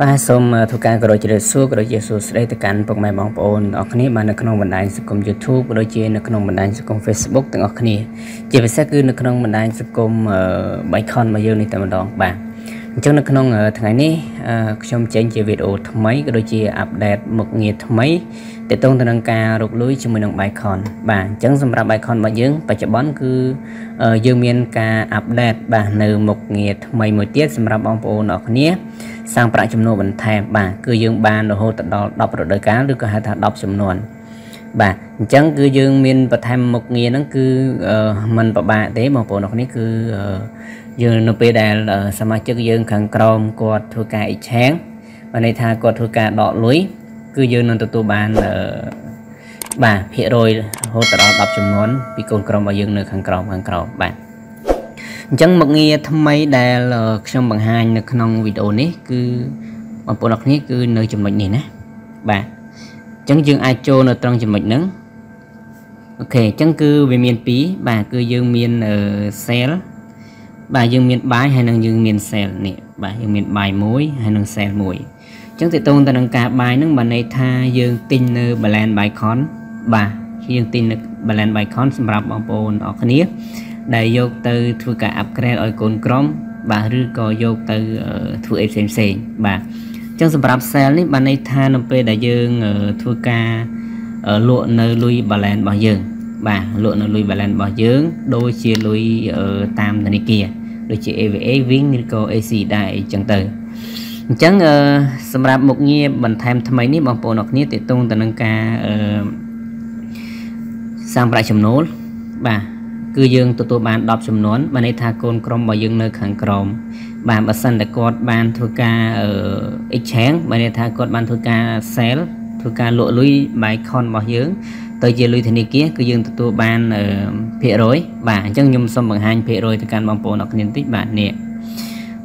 បាទសូមធ្វើការក៏ដូចជាសួរក៏ដូចជាសួស្តីទៅកាន់ពុកម៉ែបងប្អូនទាំងអស់គ្នាបាទនៅក្នុងបណ្ដាញសង្គម YouTube ក៏ដូចជានៅក្នុងបណ្ដាញសង្គម Facebook ទាំងអស់គ្នាជាពិសេសគឺនៅក្នុងបណ្ដាញសង្គម Bicon របស់យើងនេះតែម្ដងបាទអញ្ចឹងនៅក្នុងថ្ងៃនេះខ្ញុំចេញជាវីដេអូថ្មីក៏ដូចជា update មុខងារថ្មីទាក់ទងទៅនឹងការរកលុយជាមួយនឹង Bicon បាទអញ្ចឹងសម្រាប់ Bicon របស់យើងបច្ចុប្បន្នគឺយើងមានការ update បាទនៅមុខងារថ្មីមួយទៀតសម្រាប់បងប្អូនអរគ្នាសាងប្រាក់ចំណូលបន្ថែមបាទគឺយើងបានរហូតដល់10រដូវកាលឬក៏ហៅថា10ចំនួនបាទអញ្ចឹងគឺយើងមានបន្ថែមមុខងារហ្នឹងគឺมันពិបាកទេបងប្អូនអរគ្នាគឺយើងនៅពេលដែលសមាជិកយើងខាងក្រោមគាត់ធ្វើការ exchange បានន័យថាគាត់ធ្វើការដកលុយគឺយើងនឹងទទួលបានបាទភាគរយរហូតដល់10ចំនួនពីកូនក្រុមរបស់យើងនៅខាងក្រោមបាទអញ្ចឹងមុខងារថ្មីដែលខ្ញុំបង្ហាញនៅក្នុងវីដេអូនេះគឺបងប្អូនអរគ្នាគឺនៅចំណុចនេះណាបាទអញ្ចឹងយើងអាចចូលនៅត្រង់ចំណុចហ្នឹង OK អញ្ចឹងគឺវាមាន2បាទគឺយើងមាន sell បាទយើងមាន buy ហើយនិងយើងមាន sell នេះបាទយើងមាន buy មួយហើយនិង sell មួយអញ្ចឹងទាក់ទងទៅនឹងការ buy ហ្នឹងបានន័យថាយើងទិញនៅ balance Bicon បាទយើងទិញនៅ balance Bicon សម្រាប់បងប្អូនអរគ្នាដែលយកទៅធ្វើការ upgrade ឲ្យកូនក្រុមបាទឬក៏យកទៅធ្វើអីផ្សេងផ្សេងបាទអញ្ចឹងសម្រាប់ sell នេះបានន័យថានៅពេលដែលយើងធ្វើការលក់នៅលុយ balance របស់យើងបាទលក់នៅលុយ balance របស់យើងដូចជាលុយតាមធនាគារដូចជា AVA Wing ឬក៏ AC ដែរអីចឹងទៅអញ្ចឹងសម្រាប់មុខងារបន្ថែមថ្មីនេះបងប្អូនអរគ្នាទាក់ទងទៅនឹងការសាងប្រាក់ចំណូលបាទគឺយើងទទួលបាន10ចំនួនបានន័យថាកូនក្រុមរបស់យើងនៅខាងក្រោមបាទបើសិនតែគាត់បានធ្វើការ exchange បានន័យថាគាត់បានធ្វើការ sell ធ្វើការលក់លុយ Bicon របស់យើងទៅជាលុយធនាគារគឺយើងទទួលបានភាគរយបាទអញ្ចឹងខ្ញុំសូមបង្ហាញភាគរយទៅកាន់បងប្អូនអរគ្នាបន្តិចបាទនេះ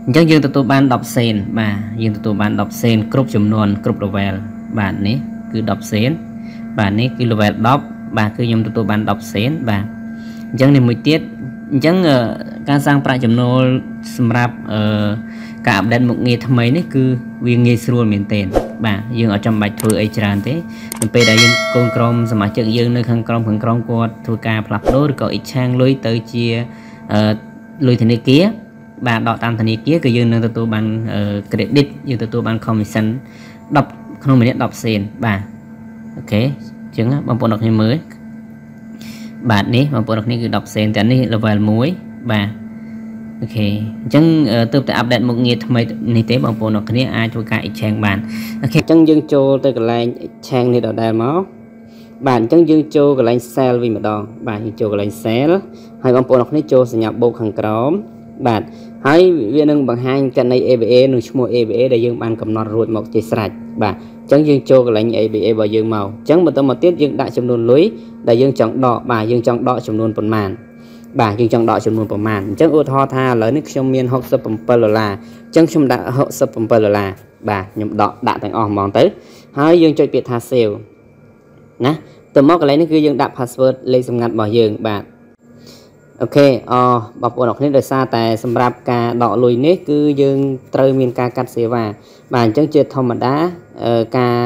អញ្ចឹងយើងទទួលបាន10សេនបាទយើងទទួលបាន10សេនគ្រប់ចំនួនគ្រប់ level បាទនេះគឺ10សេនបាទនេះគឺ level 10បាទគឺខ្ញុំទទួលបាន10សេនបាទអញ្ចឹងនេះមួយទៀតអញ្ចឹងការសាងប្រាក់ចំណូលសម្រាប់ការ update មុខងារថ្មីនេះគឺវាងាយស្រួលមែនទែនបាទយើងអត់ចាំបាច់ធ្វើអីច្រើនទេនៅពេលដែលយើងកូនក្រុមសមាជិកយើងនៅខាងក្រោមគាត់ធ្វើការផ្លាស់ប្ដូរឬក៏ exchange លុយទៅជាលុយធនាគារបាទដកតាមធនាគារគឺយើងនឹងទទួលបាន credit យើងទទួលបាន commission 10ក្នុងម្នាក់10សេនបាទ OK អញ្ចឹងបងប្អូនអរគ្នាមើលបាទនេះបងប្អូនអរគ្នាគឺ10សេនតែនេះ level 1បាទ OK អញ្ចឹងទើបតែ update មុខងារថ្មីនេះទេបងប្អូនអរគ្នាអាចធ្វើការ exchange បាន OK អញ្ចឹងយើងចូលទៅកន្លែង exchange នេះដដែលមកបាទអញ្ចឹងយើងចូលកន្លែង sell វិញម្ដងបាទយើងចូលកន្លែង sell ហើយបងប្អូនអរគ្នាចូលសញ្ញាបូកខាងក្រោមបាទហើយវានឹងបង្ហាញកណី ABA និងឈ្មោះ ABA ដែលយើងបានកំណត់រួចមកជាស្រេចបាទអញ្ចឹងយើងចូលកន្លែង ABA របស់យើងមកអញ្ចឹងបន្តមកទៀតយើងដាក់ចំនួនលុយដែលយើងចង់ដកបាទយើងចង់ដកចំនួនប៉ុន្មានបាទយើងចង់ដកចំនួនប្រមាណអញ្ចឹងឧទាហរណ៍ថាឥឡូវនេះខ្ញុំមាន67ដុល្លារអញ្ចឹងខ្ញុំដាក់67ដុល្លារបាទខ្ញុំដកដាក់ទាំងអស់ហ្មងទៅហើយយើងចុចពាក្យថា save ណាទៅមកកន្លែងនេះគឺយើងដាក់ password លេខសម្ងាត់របស់យើងបាទ OK អបងប្អូនអរគ្នាដោយសារតែសម្រាប់ការដកលុយនេះគឺយើងត្រូវមានការកាត់សេវាបាទអញ្ចឹងជាធម្មតាការ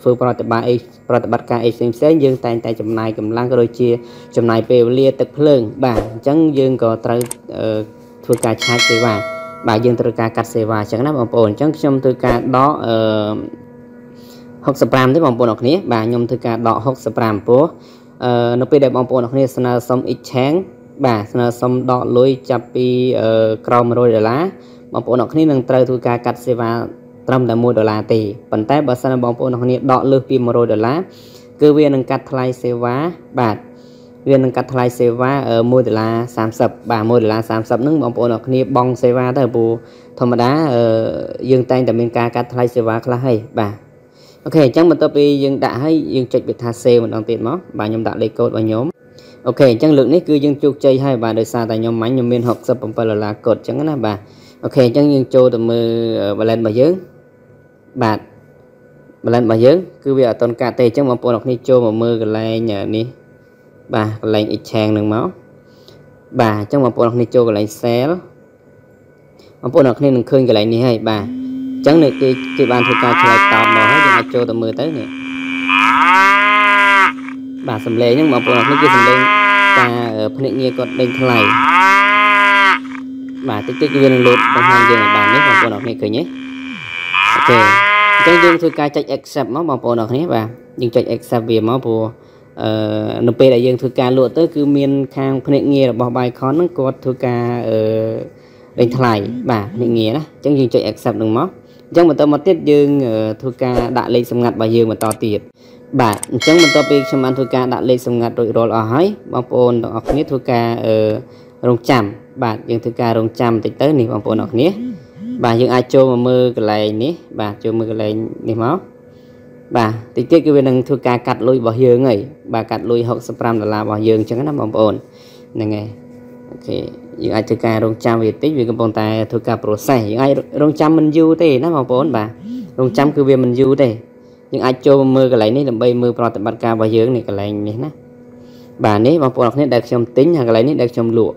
ធ្វើប្រតិបត្តិអីប្រតិបត្តិការអីផ្សេងផ្សេងយើងតែងតែចំណាយកម្លាំងក៏ដូចជាចំណាយពេលវេលាទឹកភ្លើងបាទអញ្ចឹងយើងក៏ត្រូវធ្វើការឆាចសេវាបាទយើងត្រូវការកាត់សេវាអញ្ចឹងណាបងប្អូនអញ្ចឹងខ្ញុំធ្វើការដកអឺ65ទេបងប្អូនអរគ្នាបាទខ្ញុំធ្វើការដក65ព្រោះនៅពេលដែលបងប្អូនអរគ្នាស្នើសុំ exchange បាទស្នើសុំដកលុយចាប់ពីក្រោម100ដុល្លារបងប្អូនអរគ្នានឹងត្រូវធ្វើការកាត់សេវាត្រឹមតែ1ដុល្លារទេប៉ុន្តែបើសិនបងប្អូនអរគ្នាដកលើសពី100ដុល្លារគឺវានឹងកាត់ថ្លៃសេវាបាទវានឹងកាត់ថ្លៃសេវា1ដុល្លារ30បាទ1ដុល្លារ30ហ្នឹងបងប្អូនអរគ្នាបង់សេវាទៅព្រោះធម្មតាយើងតែងតែមានការកាត់ថ្លៃសេវាខ្លះហើយបាទ OK អញ្ចឹងបន្ទាប់ពីយើងដាក់ហើយយើងចុចវាថា save ម្ដងទៀតមកបាទខ្ញុំដាក់លេខកូដរបស់ខ្ញុំ OK អញ្ចឹងលើកនេះគឺយើងជោគជ័យហើយបាទដោយសារតែខ្ញុំមាញ់ខ្ញុំមាន67ដុល្លារកូដអញ្ចឹងណាបាទ OK អញ្ចឹងយើងចូលទៅមើល balance របស់យើងបាទ balance របស់យើងគឺវាអត់ទាន់កាត់ទេអញ្ចឹងបងប្អូនអរគ្នាចូលមកមើលកន្លែងនេះបាទកន្លែង exchange នឹងមកបាទអញ្ចឹងបងប្អូនអរគ្នាចូលកន្លែង sell បងប្អូនអរគ្នានឹងឃើញកន្លែងនេះហើយបាទ ចឹងនេះគេគេបានធ្វើការឆ្លើយតបមកហើយយើងអាចចូលទៅមើលទៅនេះបាទសំឡេងហ្នឹងបងប្អូននេះគឺសំឡេងការភ្នាក់ងារគាត់ដេញថ្លៃបាទតិចតិចវានឹងលោតបង្ហាញយើងឲ្យបាននេះបងប្អូនអរគ្នាឃើញទេOK អញ្ចឹងយើងធ្វើការចុច accept មកបងប្អូនអរគ្នាបាទយើងចុច accept វាមកព្រោះអឺនៅពេលដែលយើងធ្វើការលក់ទៅគឺមានខាងភ្នាក់ងាររបស់ Bicon ហ្នឹងគាត់ធ្វើការអឺដេញថ្លៃបាទភ្នាក់ងារណាអញ្ចឹងយើងចុច accept នឹងមកអញ្ចឹងបន្តមកទៀតយើងធ្វើការដាក់លេខសម្ងាត់របស់យើងបន្តទៀតបាទអញ្ចឹងបន្ទាប់ពីខ្ញុំបានធ្វើការដាក់លេខសម្ងាត់រួចរាល់អស់ហើយបងប្អូនទាំងអស់គ្នាធ្វើការរងចាំបាទយើងធ្វើការរងចាំបន្តិចទៅនេះបងប្អូនអរគ្នាបាទយើងអាចចូលមកមើលកន្លែងនេះបាទចូលមើលកន្លែងនេះមកបាទតិចទៀតគឺវានឹងធ្វើការកាត់លុយរបស់យើងហើយបាទកាត់លុយ65ដុល្លាររបស់យើងអញ្ចឹងណាបងប្អូនហ្នឹងហើយ OK យើងអាចធ្វើការរងចាំវាតិចវាកំពុងតែធ្វើការ process យើងអាចរងចាំមិនយូរទេណាបងប្អូនបាទរងចាំគឺវាមិនយូរទេយើងអាចចូលមកមើលកន្លែងនេះដើម្បីមើលប្រតិបត្តិការរបស់យើងនេះកន្លែងនេះណាបាទនេះបងប្អូនអរគ្នាដែលខ្ញុំទិញហើយកន្លែងនេះដែលខ្ញុំលក់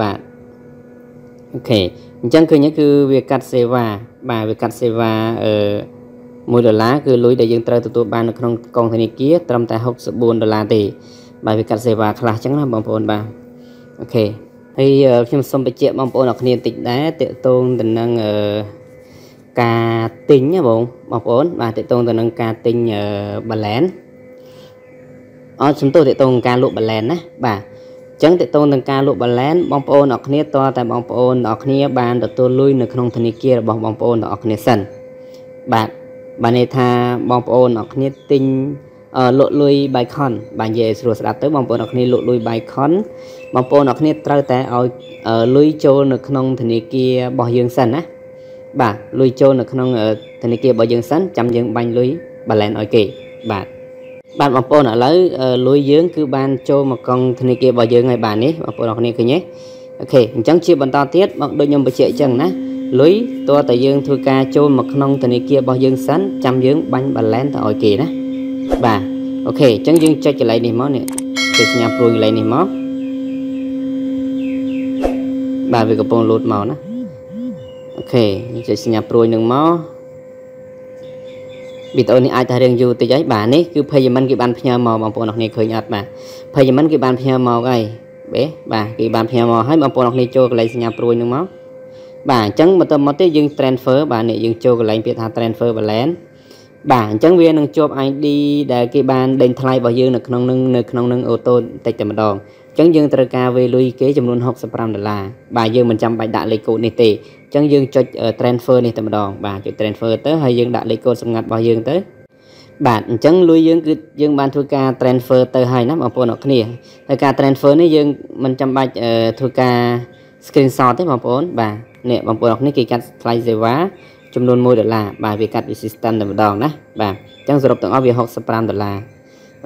បាទ OK អញ្ចឹងឃើញគឺវាកាត់សេវាបាទវាកាត់សេវាអឺ1ដុល្លារគឺលុយដែលយើងត្រូវទទួលបាននៅក្នុងកងធនាគារត្រឹមតែ64ដុល្លារទេបាទវាកាត់សេវាខ្លះអញ្ចឹងណាបងប្អូនបាទ OK ហើយខ្ញុំសូមបញ្ជាក់បងប្អូនអរគ្នាបន្តិចដែរតកតងទៅនឹងអឺការទិញណាបងបងប្អូនបាទតកតងទៅនឹងការទិញ balance អត់សំទោសតកតងការលក់ balance ណាបាទចឹងតកតងនឹងការលក់ balance បងប្អូនអរគ្នាតតែបងប្អូនអរគ្នាបានទទួលលុយនៅក្នុងធនាគាររបស់បងប្អូនទាំងអស់គ្នាសិនបាទបានន័យថាបងប្អូនអរគ្នាទិញលក់លុយ Bicon បាទនិយាយឲ្យស្រួលស្ដាប់ទៅបងប្អូនអរគ្នាលក់លុយ Bicon បងប្អូនអរគ្នាត្រូវតែឲ្យលុយចូលនៅក្នុងធនាគាររបស់យើងសិនណាបាទលុយចូលនៅក្នុងធនាគាររបស់យើងសិនចាំយើងបាញ់លុយ balance ឲ្យគេបាទបាទបងប្អូនឥឡូវលុយយើងគឺបានចូលមកកងធនាគាររបស់យើងហើយបាទនេះបងប្អូនអរគ្នាឃើញទេ OK អញ្ចឹងជាបន្តទៀតបងដូចខ្ញុំបញ្ជាក់អញ្ចឹងណាលុយតើតែយើងធ្វើការចូលមកក្នុងធនាគាររបស់យើងសិនចាំយើងបាញ់ balance ទៅឲ្យគេណាបាទ OK អញ្ចឹងយើងចុចកន្លែងនេះមកនេះចុចសញ្ញាព្រួយកន្លែងនេះមកបាទវាកំពុងលោតមកណា OK ចុចសញ្ញាព្រួយនឹងមកវីដេអូនេះអាចថារៀងយូរតិចហើយបាទនេះគឺ payment គេបានផ្ញើមកបងប្អូនអរគ្នាឃើញអត់បាទ payment គេបានផ្ញើមកហើយបេបាទគេបានផ្ញើមកហើយបងប្អូនអរគ្នាចូលកន្លែងសញ្ញាព្រួយនឹងមកបាទអញ្ចឹងបន្តមកទៀតយើង transfer បាទនេះយើងចូលកន្លែងពាក្យថា transfer balance បាទអញ្ចឹងវានឹងជាប់ ID ដែលគេបានដេញថ្លៃរបស់យើងនៅក្នុងនឹងនៅក្នុងនឹង auto តិចតែម្ដងអញ្ចឹងយើងត្រូវការវេលុយគេចំនួន65ដុល្លារបាទយើងមិនចាំបាច់ដាក់លេខកូដនេះទេអញ្ចឹងយើងចុច transfer នេះតែម្ដងបាទចុច transfer ទៅហើយយើងដាក់លេខកូដសម្ងាត់របស់យើងទៅបាទអញ្ចឹងលុយយើងគឺយើងបានធ្វើការ transfer ទៅហើយណាបងប្អូនអរគ្នាហើយការ transfer នេះយើងមិនចាំបាច់ធ្វើការ screenshot ទេបងប្អូនបាទនេះបងប្អូនអរគ្នាគេកាត់ថ្លៃសេវាចំនួន1ដុល្លារបាទវាកាត់ពី system តែម្ដងណាបាទអញ្ចឹងសរុបទាំងអស់វា65ដុល្លារ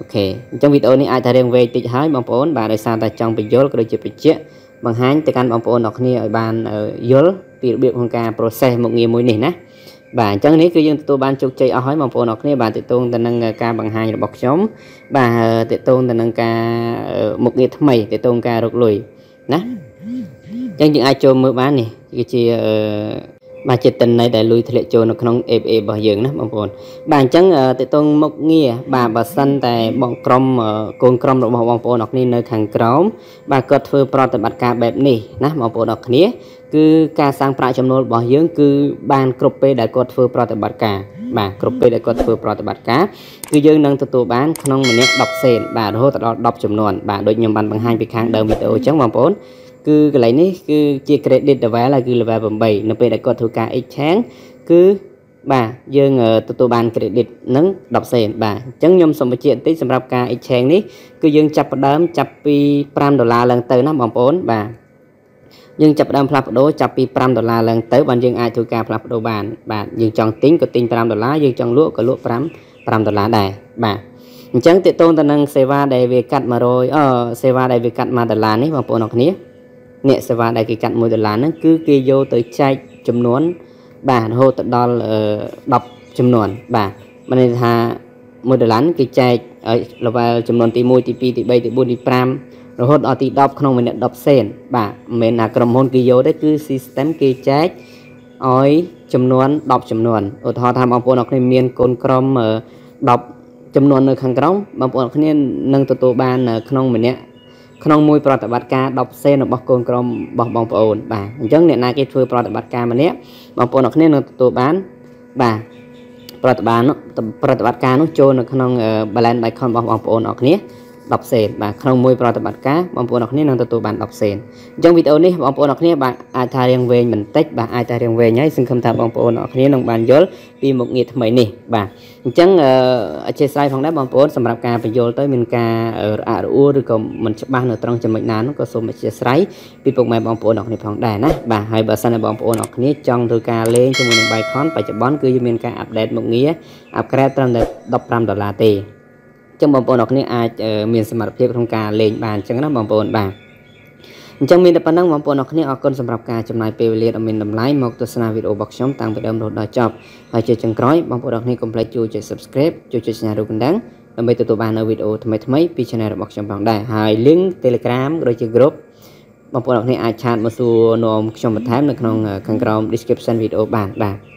OK អញ្ចឹងវីដេអូនេះអាចថារៀងវែងតិចហើយបងប្អូនបាទដោយសារតែចង់បញ្យល់ក៏ដូចជាបញ្ជាក់បង្ហាញទៅកាន់បងប្អូនអរគ្នាឲ្យបានយល់ពីរបៀបក្នុងការ process មុខងារមួយនេះណាបាទអញ្ចឹងនេះគឺយើងទទួលបានជោគជ័យអស់ហើយបងប្អូនអរគ្នាបាទទាក់ទងទៅនឹងការបង្ហាញរបស់ខ្ញុំបាទទាក់ទងទៅនឹងការមុខងារថ្មីទាក់ទងការរកលុយណាអញ្ចឹងយើងអាចចូលមើលបាននេះគឺជាបាទជាតិន័យដែលលុយធ្លាក់ចូលនៅក្នុង ABA របស់យើងណាបងប្អូនបាទអញ្ចឹងតេតងមុខងារបាទបើសិនតែបងក្រុមកូនក្រុមរបស់បងប្អូនអរគ្នានៅខាងក្រោមបាទគាត់ធ្វើប្រតិបត្តិការបែបនេះណាបងប្អូនអរគ្នាគឺការសាងប្រាក់ចំណូលរបស់យើងគឺបានគ្រប់ពេលដែលគាត់ធ្វើប្រតិបត្តិការបាទគ្រប់ពេលដែលគាត់ធ្វើប្រតិបត្តិការគឺយើងនឹងទទួលបានក្នុងម្នាក់10សេនបាទរហូតដល់10ចំនួនបាទដូចខ្ញុំបានបង្ហាញពីខាងដើមវីដេអូអញ្ចឹងបងប្អូនគឺកន្លែងនេះគឺជា credit level ហើយគឺ level 8នៅពេលដែលគាត់ធ្វើការ exchange គឺបាទយើងទទួលបាន credit នឹង10សេនបាទអញ្ចឹងខ្ញុំសូមបញ្ជាក់បន្តិចសម្រាប់ការ exchange នេះគឺយើងចាប់ផ្ដើមចាប់ពី5ដុល្លារឡើងទៅណាបងប្អូនបាទយើងចាប់ផ្ដើមផ្លាស់ប្ដូរចាប់ពី5ដុល្លារឡើងទៅបានយើងអាចធ្វើការផ្លាស់ប្ដូរបានបាទយើងចង់ទិញក៏ទិញ5ដុល្លារយើងចង់លក់ក៏លក់5ដុល្លារដែរបាទអញ្ចឹងទាក់ទងទៅនឹងសេវាដែលវាកាត់100អសេវាដែលវាកាត់1ដុល្លារនេះបងប្អូនអរគ្នាអ្នកសេវាដែលគេកាត់1ដុល្លារហ្នឹងគឺគេយកទៅចែកចំនួនបាទរហូតទៅដល់10ចំនួនបាទមានន័យថា1ដុល្លារគេចែកឲ្យ level ចំនួនទី1ទី2ទី3ទី4ទី5រហូតដល់ទី10ក្នុងម្នាក់10សេនបាទមិនមែនថាក្រុមហ៊ុនគេយកទេគឺ system គេចែក ឲ្យចំនួន10ចំនួន។ ឧទាហរណ៍ថាបងប្អូនអរគ្នាមានកូនក្រុម10ចំនួននៅខាងក្រោម បងប្អូនអរគ្នានឹងទទួលបានក្នុងម្នាក់ក្នុងមួយប្រតិបត្តិការ10សេនរបស់កូនក្រុមរបស់បងប្អូន។ បាទ អញ្ចឹងអ្នកណាគេធ្វើប្រតិបត្តិការម្នាក់ បងប្អូនអរគ្នានឹងទទួលបាន បាទ ប្រតិបានប្រតិបត្តិការនោះចូលនៅក្នុង balance Bycoin របស់បងប្អូនអរគ្នា10សេន។ បាទ ក្នុងមួយប្រតិបត្តិការ បងប្អូនអរគ្នានឹងទទួលបាន10សេន។ អញ្ចឹងវីដេអូនេះបងប្អូនអរគ្នា បាទ អាចថារៀងវែងបន្តិច បាទ អាចថារៀងវែង ហើយសង្ឃឹមថាបងប្អូនអរគ្នានឹងបានយល់ពីមុខងារថ្មីនេះ។ បាទ អញ្ចឹងអធិស្ឋានផងដែរបងប្អូន សម្រាប់ការបញ្យល់ទៅមានការរអាក់រអួល ឬក៏មិនច្បាស់នៅត្រង់ចំណុចណានោះ ក៏សូមអធិស្ឋានពីពុកម៉ែបងប្អូនអរគ្នាផងដែរណា។ បាទ ហើយបើសិនជាបងប្អូនអរគ្នាចង់ធ្វើការលេងជាមួយនឹង Bycoin បច្ចុប្បន្នគឺយើងមានការ update មុខងារ upgrade ត្រឹមតែ15ដុល្លារទេ ចឹងបងប្អូនអរគ្នាអាចមានសមត្ថភាពក្នុងការលេងបានអញ្ចឹងណាបងប្អូន។ បាទ អញ្ចឹងមានតែប៉ុណ្្នឹងបងប្អូនអរគ្នា អរគុណសម្រាប់ការចំណាយពេលវេលាដ៏មានតម្លៃមកទស្សនាវីដេអូរបស់ខ្ញុំតាំងពីដើមរហូតដល់ចប់ ហើយជាចុងក្រោយបងប្អូនអរគ្នាកុំភ្លេចជួយចុច Subscribe ជួយចុចសញ្ញារូបកណ្ដឹង ដើម្បីទទួលបាននូវវីដេអូថ្មីៗពី Channel របស់ខ្ញុំផងដែរ ហើយ link Telegram ក៏ដូចជា Group បងប្អូនអរគ្នាអាចឆាតមកសួរនាំខ្ញុំបន្ថែមនៅក្នុងខាងក្រោម description វីដេអូបាន។ បាទ។